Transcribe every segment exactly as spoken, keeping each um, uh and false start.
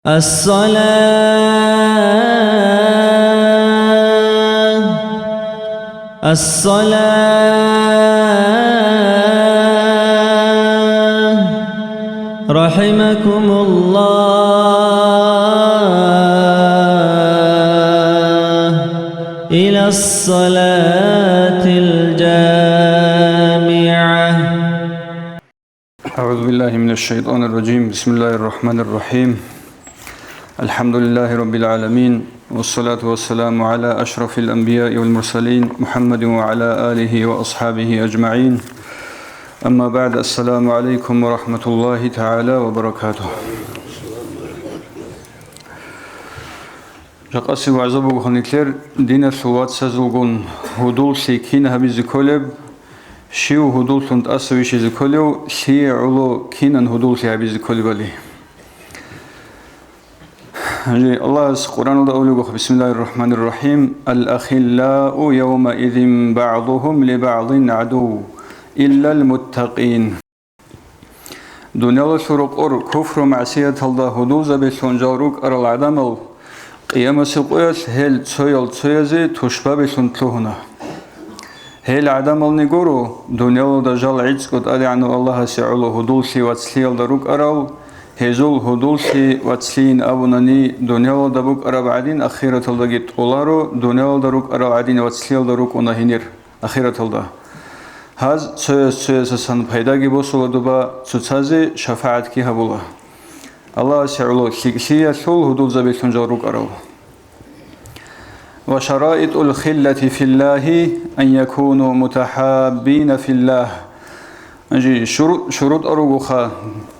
الصلاة، الصلاة، رحمكم الله، إلى الصلاة الجامعة. أعوذ بالله من الشيطان الرجيم. بسم الله الرحمن الرحيم. الحمد لله رب العالمين، والصلاة والسلام على أشرف الأنبياء والمرسلين، محمد وعلى آله وأصحابه أجمعين. أما بعد، السلام عليكم ورحمة الله تعالى وبركاته. Жакъасеб вагӀза буго гьанилъер, диналъул вацазулгун гьудуллъи кин гьабизе кколеб, щив гьудуллъун тӀаса вищизе кколев, лъие гӀоло кинан гьудуллъи гьабизе кколебали. Гьанже Аллагьас Къуръаналда абулеб буго: بسم الله الرحمن الرحيم. الأخلاء يومئذ بعضهم لبعض عدو إلا المتقين. Дуниялалъул рокъор куфру-магӀсияталда гьудулзабилъун жал рукӀарал гӀадамал, Къиямасеб къоялъ гьел цоял цоязе тушбабилъун лъугьуна. Гьел гӀадамални гуро, дуниялалда жал гӀицӀго ТӀадегӀанав Аллагьасе гӀоло гьудуллъи вацлъиялда рукӀарал, гьезул гьудуллъи вацлъийин абунани, дуниялалда букӀараб гӀадин ахираталдаги тӀоларо, дуниялалда рукӀарал гӀадин вацлъиялда рукӀуна гьенир ахираталда. Гьаз цояс цоясасан пайдаги босула доба, цоцазе шафагӀатги гьабула. Аллагьасе гӀоло лъикӀлъиялъул гьудулзабилъун жал рукӀарал. وشرائط الخلة في الله أن يكونوا متحابين في الله. Жи шуру-, шурутӀа ругоха,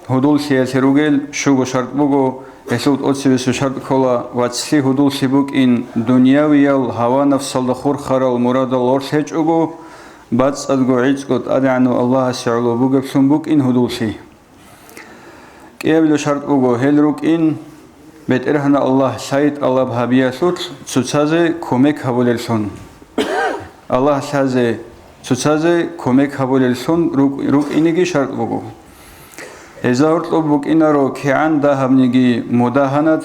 гьудуллъиялъе ругел щуго шартӀ буго, гьелъул тӀоцебесеб шартӀ ккола, вацлъи гьудуллъи букӀин, дунявиял гьава-нафсалда хурхарал мурадал гъорлъ гьечӀого, бацӀцӀадго гӀицӀго ТӀадегӀанав Аллагьасе гӀоло бугеблъун букӀин гьудуллъи. КӀиабилеб шартӀ буго, гьел рукӀин БетӀергьан Аллагь лъай тӀалаб гьабиялъулъ цоцазе кумек гьабулеллъун. Аллагь лъазе цоцазе кумек гьабулеллъун рукӀ-, рукӀинеги шартӀ буго. Гьезда гьоркьоб букӀинаро кигӀан дагьабниги мудагьанат,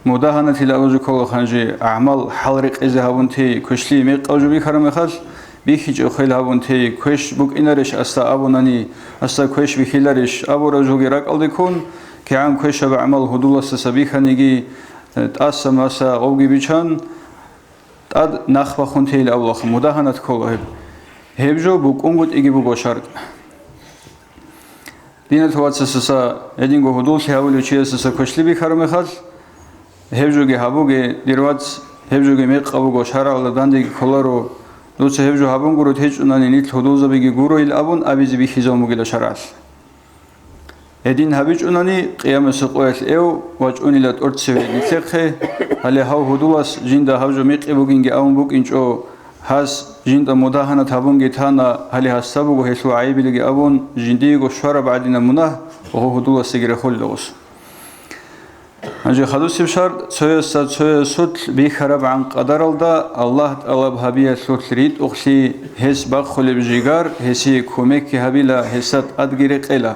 мудагьанатил абулеб жо ккола гьанже гӀамал хӀалрекъезе гьабун тей, квешлъи мекъаб жо бихьараб мехалъ, бихьичӀеб хвел гьабун тей, квеш букӀинарищ асда абунани, асда квеш бихьиларищ абураб жоги ракӀалде ккун, кигӀан квешаб гӀамал гьудуласдаса бихьаниги, э, тӀаса-маса гъовги бичан, тӀад нах бахун тейил абулаха, мудагьанат ккола гьеб. Гьеб жо букӀунгутӀиги буго шартӀ. Диналъул вацасаса, гьединго гьудуллъи гьавулев чиясаса квешлъи бихьараб мехалъ, гьеб жоги гьабуге, дир вац, гьеб жоги мекъаб буго, шаргӀалда дандеги кколаро, дуца гьеб жо гьабун гуро течӀунани нилъ гьудулзабиги гуроил абун абизе бихьизабун бугила шаргӀалъ. Гьедин гьабичӀунани, Къиямасеб къоялъ эв вачӀунила тӀорцеве нилъехъе, гьале гьав гьудулас жинда гьаб жо мекъи бугинги абун букӀинчӀо, гьас жинда мудагьанат гьабунги тана, гьале гьасда буго гьелъул гӀайибилги абун, жиндиего щвараб гӀадинаб мунагь гъо гьудуласдаги рехулила гъос. Гьанже хадусеб шартӀ, цоясда цоясулъ бихьарабгӀан къадаралда Аллагь тӀалаб гьабиялъулъ ритӀухълъи, гьес бахъулеб жигар, гьесие кумекги гьабила, гьесда тӀадги рекъела.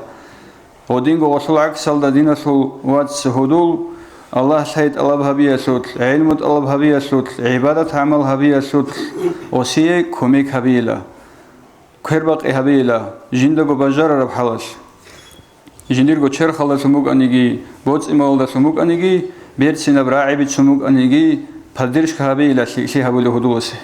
Гьудинго гъолъул гӀаксалда диналъул вац гьудул, Аллагь лъай тӀалаб гьабиялъулъ, гӀелму тӀалаб гьабиялъулъ, гӀибадат-гӀамал гьабиялъулъ гъосие кумек гьабейила, квербакъи гьабейила, жиндаго бажарараб хӀалалъ. Жиндирго черхалдалъун букӀаниги, боцӀи-малалдалъун букӀаниги, берцинаб рагӀи бицун букӀаниги, поддержка гьабейила лъикӀлъи гьабулев гьудуласе.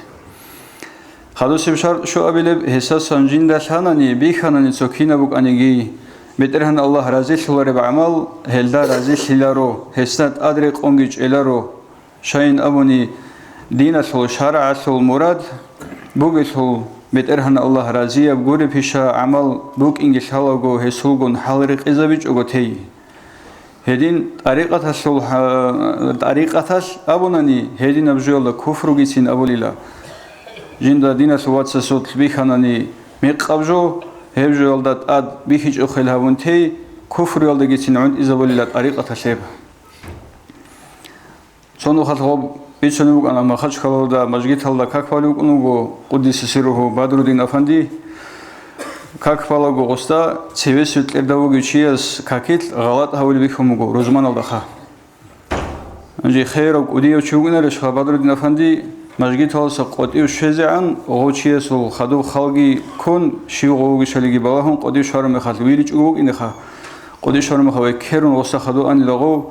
Хадусеб шартӀ щуабилеб, гьесасан жинда лъанани, бихьанани цо кинаб букӀаниги, БетӀергьан Аллагь разилъулареб гӀамал гьелда разилъиларо, гьесда тӀад рекъонги чӀеларо. Щайин абуни, диналъул, шаргӀалъул мурад бугелъул, БетӀергьан Аллагь разияб гуребища гӀамал букӀинги лъалаго гьесулгун хӀалрекъезабичӀого тей. Гьедин тӀарикъаталъул, тӀарикъаталъ абунани, гьединаб жоялда куфругицин абулила. Жинда диналъул вацасулъ бихьанани мекъаб жо, гьеб жоялда тӀад бихьичӀеб хвел гьабун тей, куфруялдагицин гӀунтӀизабулила тӀарикъаталъ гьеб. Цо нухалъ гъоб бицунеб букӀана, Махачкалалда мажгиталда как балев вукӀун вуго, къуддиса сирругьу, Бадрудин афанди. Как балаго гъосда цевесев кьерда вугев чияс какилъ гъалатӀ гьавулеб бихьун буго рузманалдаха. Гьанже херав кӀудияв чи вукӀинарищха Бадруддин афанди, мажгиталаса къотӀив щвезегӀан, гъов чиясул хадуб халги ккун, щив гъов вугищалиги балагьун къотӀив щвараб мехалъ виличӀого вукӀинеха, къотӀив щвараб мехалъ вай ккерун гъоса хадув анила гъов,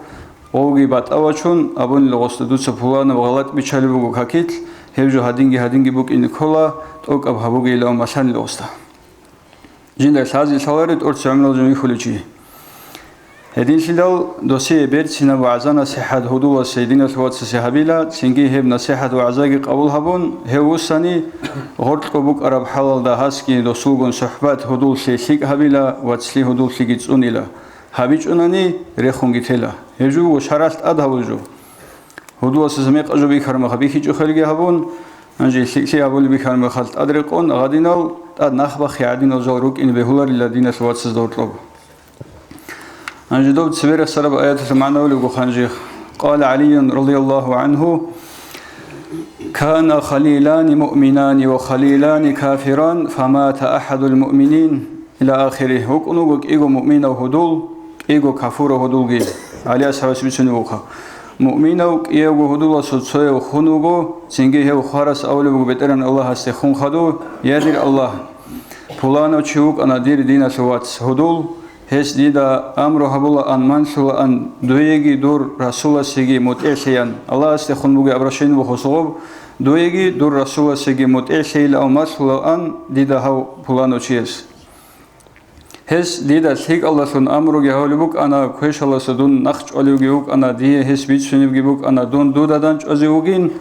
гъовги батӀа вачун, абунила гъосда: «Дуца пуланаб гъалатӀ биччалеб буго какилъ, гьеб жо гьадинги-гьадинги букӀине ккола, тӀокӀаб гьабугейилан», малъанила гъосда. Жинда лъазе лъаларе тӀорци гӀумрал жо вихьулев чи. Гьединлъидал досие берцинаб вагӀза-насихӀат гьудуласе диналъ вацасе гьабила, цинги гьеб насихӀат-вагӀзаги къабул гьабун, гьев вуссани, гъоркьго букӀараб хӀалалда гьасги досулгун сухӀбат гьудуллъи лъикӀ гьабила, вацлъи гьудуллъиги цӀунила. ГьабичӀунани, рехунги тела. Гьеб жо буго шаргӀалъ тӀад гьабул жо. Гьудуласда мекъаб жо бихьараб мехалъ бихьичӀо хирги гьабун, гьанже лъикӀлъи гьабулеб бихьараб мехалъ тӀад рекъон гьадинал, тӀад нах бахъи гьадинал жал рукӀине бегьуларила диналъ вацазда гьоркьоб. Гьанже доб цебе рехсараб аяталъул магӀна гьабулеб буго гьанже. Къала ГӀалиюн радияллагьу гӀангьу: «Кана халилани муъминани ва халилани кафиран, фамата ахадул муъминин». Иля ахири. ВукӀун вуго кӀиго муъминав гьудул, кӀиго кафурав гьудулги. ГӀали асхӀабас бицунеб бугоха. Муъминав кӀиявго гьудуласул цояв хун вуго, цинги гьев хварас абулеб буго БетӀергьан Аллагьасде хун хадув: «Я дир Аллагь, пуланав чи вукӀана дир диналъул вац гьудул, гьес дида амру гьабулаан, манлъулаан, дуеги дур Расуласеги мутӀигӀлъеян». Аллагьасде хун бугеб обращение бухусгъуб: «Дуеги дур Расуласеги мутӀигӀлъейилан малъулаан дида гьав пуланав чияс». Гьес дида лъикӀалдалъун амруги гьавулеб букӀана, квешаласа дун нахъчӀвалевги вукӀана, дие гьес бицунебги букӀана, дун дуда данчӀвазе вугин,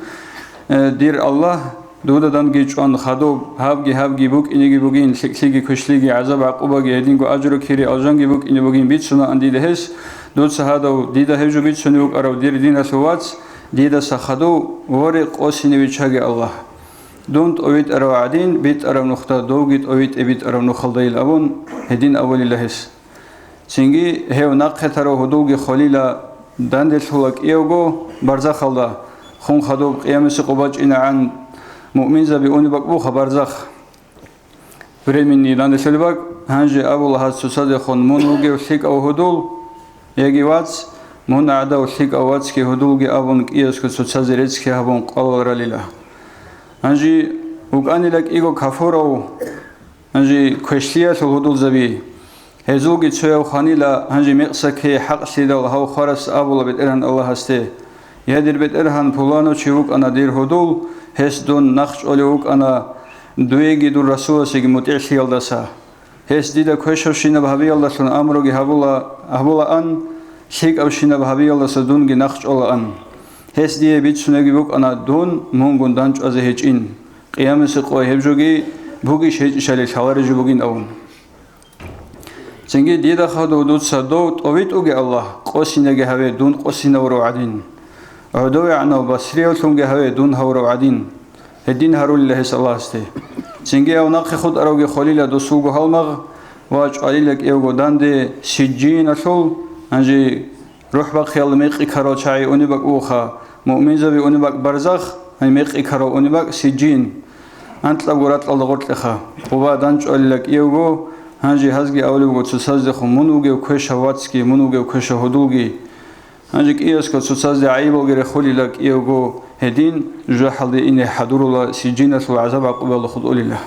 э, дир Аллагь, дуда данги чӀван хадуб, гьабги-гьабги букӀинеги бугин, лъикӀлъиги квешлъиги, гӀазаб-гӀакъубаги, гьединго ажру-кири алжанги букӀине бугин бицунаан дида гьес, дуца гьадав, дида гьеб жо бицунеб букӀарав дир диналъул вац, дидаса хадув, воре, къосине виччаге Аллагь. Дун тӀовитӀарав гӀадин битӀараб нухда довги тӀовитӀе битӀараб нухалдайил абун, гьедин абулила гьес. Цинги гьев нахъе тарав гьудулги холила, данделъула кӀиявго барзахалда, хун хадуб къиямасе къо бачӀинегӀан муъминзаби унеб бакӀ буха барзах. Временный данделъулеб бакӀ, гьанже абула гьаз цоцазехун: «Мун вугев лъикӀав гьудул, яги вац, мун гӀадав лъикӀав вацги гьудулги», абун кӀиясго цоцазе реццги гьабун къвалал ралила. Гьанже вукӀанила кӀиго кафурав, гьанже квешлъиялъул гьудулзаби. Гьезулги цояв хванила, гьанже мекъсакей хӀакълъидал гьав хварас абула БетӀергьан Аллагьасде: «Я дир БетӀергьан, пуланав чи вукӀана дир гьудул, гьес дун нахъчӀвалев вукӀана дуеги дур Расуласеги мутӀигӀлъиялдаса. Гьес дида квешабщинаб гьабиялдалъун амруги гьабула, гьабулаан, лъикӀабщинаб гьабиялдаса дунги нахъчӀвалаан. Гьес дие бицунебги букӀана дун мунгун данчӀвазе гьечӀин, къиямасе къо гьеб жоги бугищ гьечӀищали лъалареб жо бугин», – абун. Цинги дида хадув дуца дов тӀовитӀуге Аллагь, къосинеги гьаве дун къосинавурав гӀадин. ГӀодовегӀанав басриявлъунги гьаве дун гьавурав гӀадин. Гьедин гьарулила гьес Аллагьасде. Цинги гьав нахъе хутӀаравги холила досулго гьалмагъ ва чӀвалила кӀиявго данде сиджиналъул, гьанже рухӀ бахъиялда мекъи ккарал чагӀи унеб бакӀ бугоха, муъминзаби унеб бакӀ барзах, гьай мекъи ккарал унеб бакӀ сиджин. Анкьабго ракьалда гъоркьеха. Къуба данчӀвалила кӀиявго, гьанже гьазги абулеб буго цоцаздехун: «Мун вугев квешав вацги, мун вугев квешав гьудулги». Гьанже кӀиясго цоцазде гӀайибалги рехулила кӀиявго, гьедин жужахӀалде ине хӀадурула сиджиналъул гӀазаб-гӀакъубаялда хутӀулила.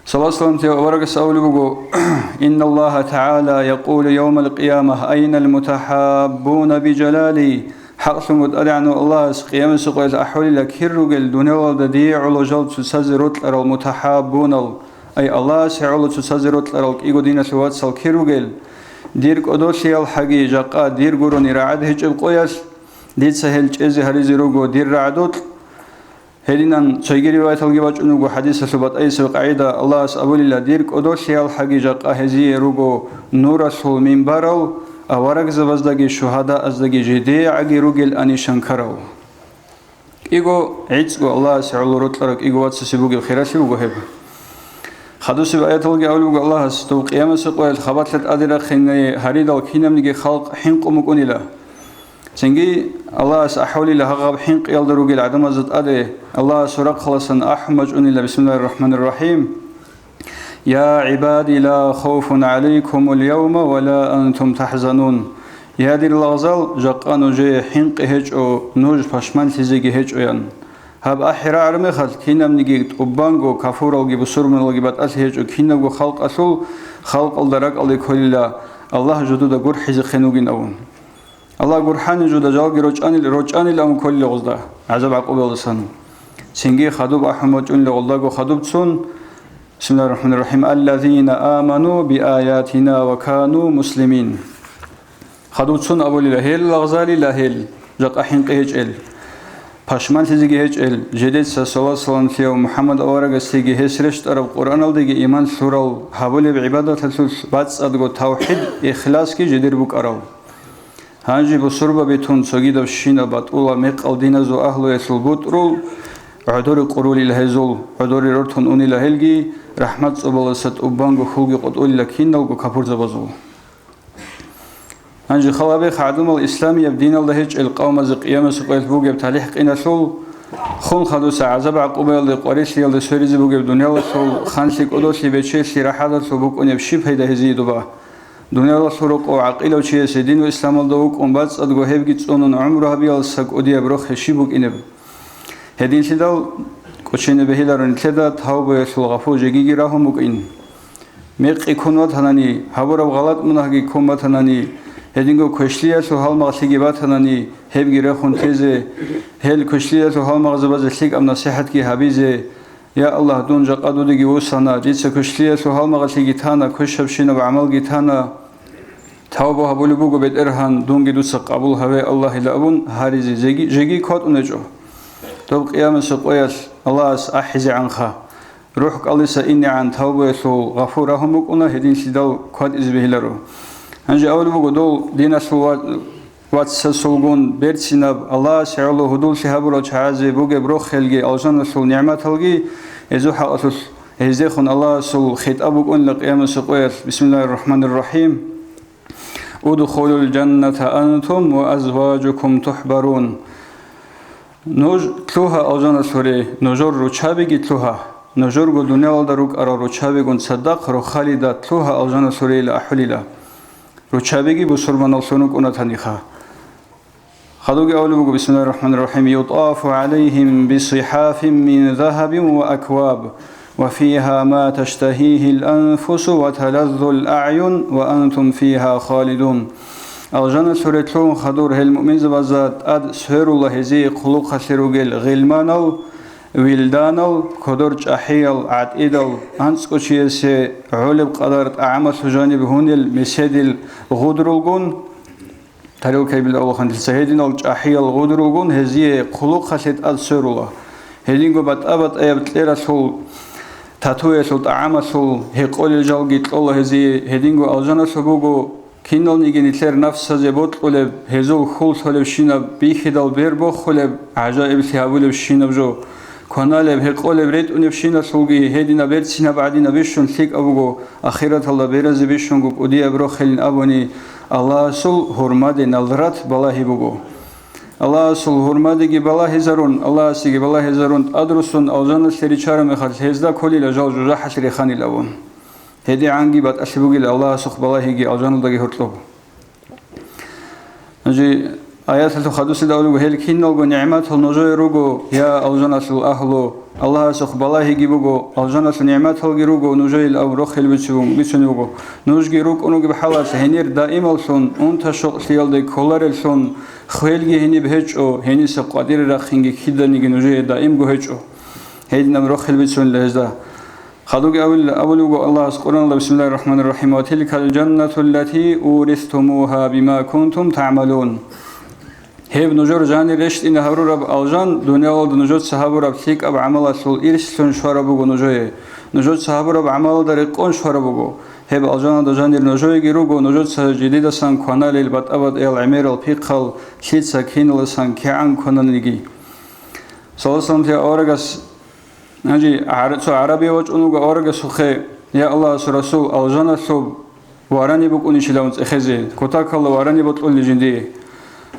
Салат-саламти аварагас абулеб буго: «Инналлагьа тагӀала якъулу явмал къиямати: айнал мутахӀаббуна бижалали?» ХӀакълъун ТӀадегӀанав Аллагьас къиямасеб къоялъ ахӀулила: «Кир ругел дуниялалда дие гӀоло жал цоцазе рокьарал мутахӀаббунал?» Ай, Аллагьасе гӀоло цоцазе рокьарал кӀиго диналъул вацал кир ругел? Дир кӀодолъиялхӀаги жакъа дир гурони рагӀад гьечӀеб къоялъ, дица гьел чӀезе гьаризе руго дир рагӀадулъ. Гьединан цойги риваяталги бачӀун буго хӀадисалъул батӀайисеб къагӀида: Аллагьас абулила: «Дир кӀодолъиялхӀаги жакъа гьезие руго нуралъул минбарал, аварагзабаздаги шугьадааздаги жидеягӀаги ругел анишан ккарал». КӀиго гӀицӀго Аллагьасе гӀоло рокьарав кӀиго вацасе бугеб хиралъи буго гьеб. Хадусеб аяталги абулеб буго Аллагьас: «Дов къиямасеб къоялъ хабалъа тӀаде рахъине гьаридал кинабниги халкъ хӀинкъун букӀунила». Цинги Аллагьас ахӀулила гьагъаб хӀинкъиялда ругел гӀадамазда тӀаде Аллагьасул рахъаласан ахӀун бачӀунила: «Бисмиллагьир рахӀманир рахӀим. Я гӀибади, ла хавфун гӀалайкумул явма ва ла антум тахӀзанун». Я дир лагъзал, жакъа нужее хӀинкъи гьечӀо, нуж пашманлъизеги гьечӀоян. Гьаб ахӀи рагӀараб мехалъ, кинабниги тӀубанго кафуралги бусурманалги батӀалъи гьечӀо, кинабго халкъалъул халкъалда ракӀалде кколила, Аллагь жо дуда гурхӀизехъин вугин абун. Аллагь гурхӀани жо дуда жалги рочӀанил, рочӀанилан кколила гъозда, гӀазаб-гӀакъубаялдасан. Цинги хадуб ахӀун бачӀунила гъолдаго хадубцун, بسم الله الرحمن الرحيم. الذين آمنوا بآياتنا وكانوا مسلمين. Хадубцун абулила, гьел лагъзалила гьел, жакъа хӀинкъи гьечӀел, пашманлъизеги гьечӀел, жидеца салат-саламлъияв МухӀаммад аварагасдеги гьес рещтӀараб Къуръаналдеги иман лъурал, гьабулеб гӀибадаталъулъ бацӀцӀадго тавхӀид, ихласги жидер букӀарал. Гьанже бусурбаби тун цогидабщинаб батӀула мекъал диназул агьлуялъул бутӀрул, гӀодоре къурулила гьезул, гӀодоре рортун унила гьелги, рахӀмат цӀобалдаса тӀубанго хьулги къотӀулила киналго капурзабазул. Гьанже халабихъ гӀадамал исламияб диналда гьечӀел къавмазе къиямасеб къоялъ бугеб талихӀ-къиналъул, хун хадуса гӀазаб-гӀакъубаялде къварилъиялде сверизе бугеб дуниялалъул ханлъи, кӀодолъи, бечелъи, рахӀаталъул букӀунеб щиб пайда гьезие дуба? Дуниялалъул рокъов гӀакъилав чиясе динул исламалда вукӀун бацӀцӀадго гьебги цӀунун гӀумру гьабиялдаса кӀудияб рохе щиб букӀинеб? Гьединлъидал кӀочене бегьиларо нилъеда тавбаялъул гъафу жегиги рагьун букӀин. Мекъи ккун ватанани, гьабураб гъалатӀ-мунагьги ккун батанани, гьединго квешлъиялъул гьалмагълъиги батанани, гьебги рехун тезе, гьел квешлъиялъул гьалмагъзабазе лъикӀаб насихӀатги гьабизе, Я Аллагь, дун жакъа дудеги вуссана, дица квешлъиялъул гьалмагълъиги тана, квешабщинаб гӀамалги тана. Тавба гьабулеб буго, БетӀергьан, дунги дуца къабул гьаве, Аллагьила абун гьаризе жеги, жеги кватӀун гьечӀо. Доб къиямасеб къоялъ Аллагьас ахӀизегӀанха, рухӀ кӀалдиса инегӀан тавбаялъул гъафу рагьун букӀуна, гьединлъидал кватӀизе бегьиларо. Гьанже абулеб буго, дол диналъул ва-, вацасулгун берцинаб, Аллагьасе гӀоло гьудуллъи гьабурал чагӀазе бугеб рохелги алжаналъул нигӀматалги, гьезул хӀакъалъулъ гьездехун Аллагьасул хитӀаб букӀунила къиямасеб къоялъ: بسم الله الرحمن الرحيم. ادخلوا الجنة أنتم وأزواجكم تحبرون. Нуж лъугьа алжаналъуре, нужер руччабиги лъугьа, нужерго дуниялалда рукӀарал руччабигун цадахъ рохалида лъугьа алжаналъурейила ахӀулила. Руччабиги бусурманаллъун рукӀуна таниха. Хадуги абулеб буго, بسم الله الرحمن الرحيم: يطاف عليهم بصحاف من ذهب وأكواب وفيها ما تشتهيه الأنفس وتلذ الأعين وأنتم فيها خالدون. Алжаналъуре лъугьун хадур гьел муъминзабазда тӀад сверула гьезие хъулухъалъе ругел гъилманал, вилданал, кодор чӀахӀиял, гӀатӀидал, анцӀго чиясе гӀолеб къадар тӀагӀамалъул жаниб гьунел меседил гъудрулгун, тарелкаябил авлахъанилъ гьединал чӀахӀиял гъудрулгун гьезие хъулухъалъе тӀад сверула. Гьединго батӀа-батӀаяб кьералъул, татуялъул, тӀагӀамалъул гьекъолел жалги кьола гьезие. Гьединго алжаналъуб буго киналниги нилъер нафсазе бокьулеб, гьезул хьул лъолебщинаб, бихьидал бер бохулеб, гӀажаиблъи гьабулебщинаб жо. Кваналеб, гьекъолеб, ретӀунебщиналъулги гьединаб берцинаб гӀадинаб бищун лъикӀаб буго, ахираталда беразе бищунго кӀудияб рохелин абуни, Аллагьасул гьурмаде налрат балагьи буго. Аллагьасул гьурмадеги балагьизарун, Аллагьасеги балагьизарун тӀадруссун алжаналъе ричараб мехалъ гьезда кколила жал жужахӀалъ реханил абун. ГьедигӀанги батӀалъи бугила Аллагьасухъ балагьиги алжаналдаги гьоркьоб. Гьанже аяталъул хадусида абулеб буго: «Гьел киналго нигӀматал нужее руго, я алжаналъул агьлу, Аллагьасухъ балагьиги буго, алжаналъул нигӀматалги руго нужее», — абун рохел бицун, бицунеб буго. Нужги рукӀун ругеб хӀалалъ гьенир даималлъун унта-щокълъиялде кколареллъун, хвелги гьениб гьечӀо, гьениса къватӀире рахъинги киданиги нужее даимго гьечӀо. Гьединаб рохел бицунила гьезда. Хадуги абулеб буго Аллагьас Къуръаналда: بسم الله الرحمن الرحيم: وتلك الجنة التي أورثتموها بما كنتم تعملون. Гьеб нужер жанир рещтӀине гьарураб алжан, дуниялалда нужеца гьабураб лъикӀаб гӀамалалъул ирслъун щвараб буго нужее. Нужеца гьабураб гӀамалалда рекъон щвараб буго. Гьеб алжаналда жанир нужееги руго, нужеца жидедасан кваналел батӀа-батӀиял гӀемерал пихъал, лъица киналасан кигӀан квананиги. Саллаллагьу гӀалайгьи ва саллам, аварагас Гьанже гӀар-, цо гӀарабияв вачӀун вуго аварагасухъе: «Я Аллагьасул Расул, алжаналъуб варани букӀунищилан цӀехезе, кутакалда варани бокьулин жиндие».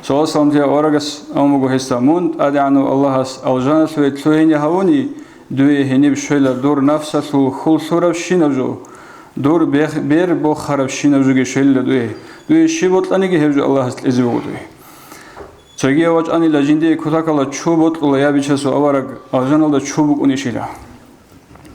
Саллаллагьу гӀалайгьи ва саллам, аварагас абун буго гьесда: «Мун ТӀадегӀанав Аллагьас алжаналъуве лъугьине гьавуни, дуе гьениб щвела дур нафсалъул хьул лъуравщинаб жо. Дур бер бохарабщинаб жоги щвелила дуе. Дуе щиб бокьаниги гьеб жо Аллагьас кьезе буго дуе. Цогияв вачӀанила жиндие кутакалда чу бокьула я бичасул авараг, алжаналда чу букӀунищила.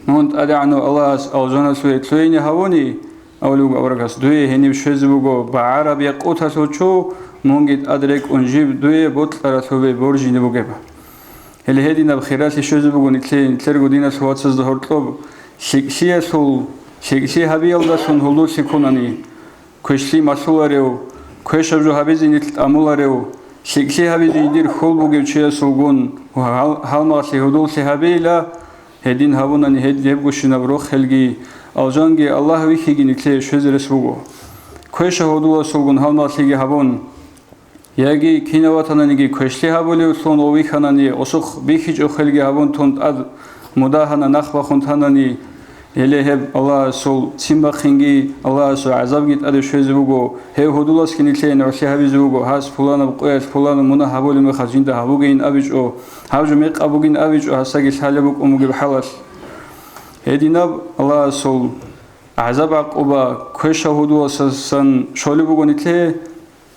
Мун ТӀадегӀанав Аллагьас алжаналъуве лъугьине гьавуни, абулеб буго аварагас, дуе гьениб щвезе буго багӀараб якъуталъул чу, мунги тӀад рекӀун жиб дуе бокьаралъуве боржине бугеб. Гьеле гьединаб хиралъи щвезе буго нилъее, нилъерго диналъул вацазда гьоркьоб, лъикӀлъиялъул, лъикӀлъи гьабиялдалъун гьудуллъи ккунани, квешлъи малъуларев, квешаб жо гьабизе нилъ тӀамуларев, лъикӀлъи гьабизе жиндир хьул бугев чиясулгун ва гьал-, гьалмагълъи гьудуллъи гьабейила, гьедин гьабунани гьед-, гьебгощинаб рохелги, алжанги Аллагь вихьиги нилъее щвезе рес буго. Квеша гьудуласулгун гьалмагълъиги гьабун, яги кинав ватананиги квешлъи гьабулевлъун ва вихьанани, осухъ бихьичӀо хвелги гьабун тун тӀад мудагьана нахъ бахун танани, гьеле гьеб Аллагьасул ццин бахъинги, Аллагьасул гӀазабги тӀаде щвезе буго, гьев гьудуласги нилъее нугӀлъи гьабизе буго, гьас пуланаб къоялъ пуланаб мунагь гьабулеб мехалъ жинда гьабугейин абичӀо, гьаб жо мекъаб бугин абичӀо, гьасаги лъалеб букӀун бугеб хӀалалъ. Гьединаб Аллагьасул гӀазаб-гӀакъуба квешав гьудуласасан щолеб буго нилъее,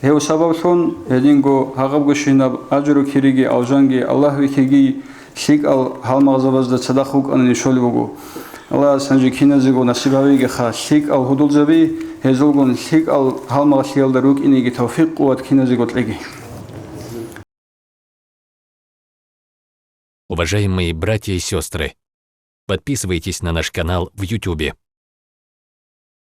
гьев сабаблъун гьединго гьагъабгощинаб ажру-кириги алжанги Аллагь вихьиги лъикӀал гьалмагъзабазда цадахъ вукӀанани щолеб буго. Аллагьас гьанже киназего насиб гьавейгиха лъикӀал гьудулзаби, гьезулгун лъикӀал гьалмагълъиялда рукӀинеги тавфикъ-къуват киназего кьеги. Уважаемые братья и сестры, подписывайтесь на наш канал в Ютубе.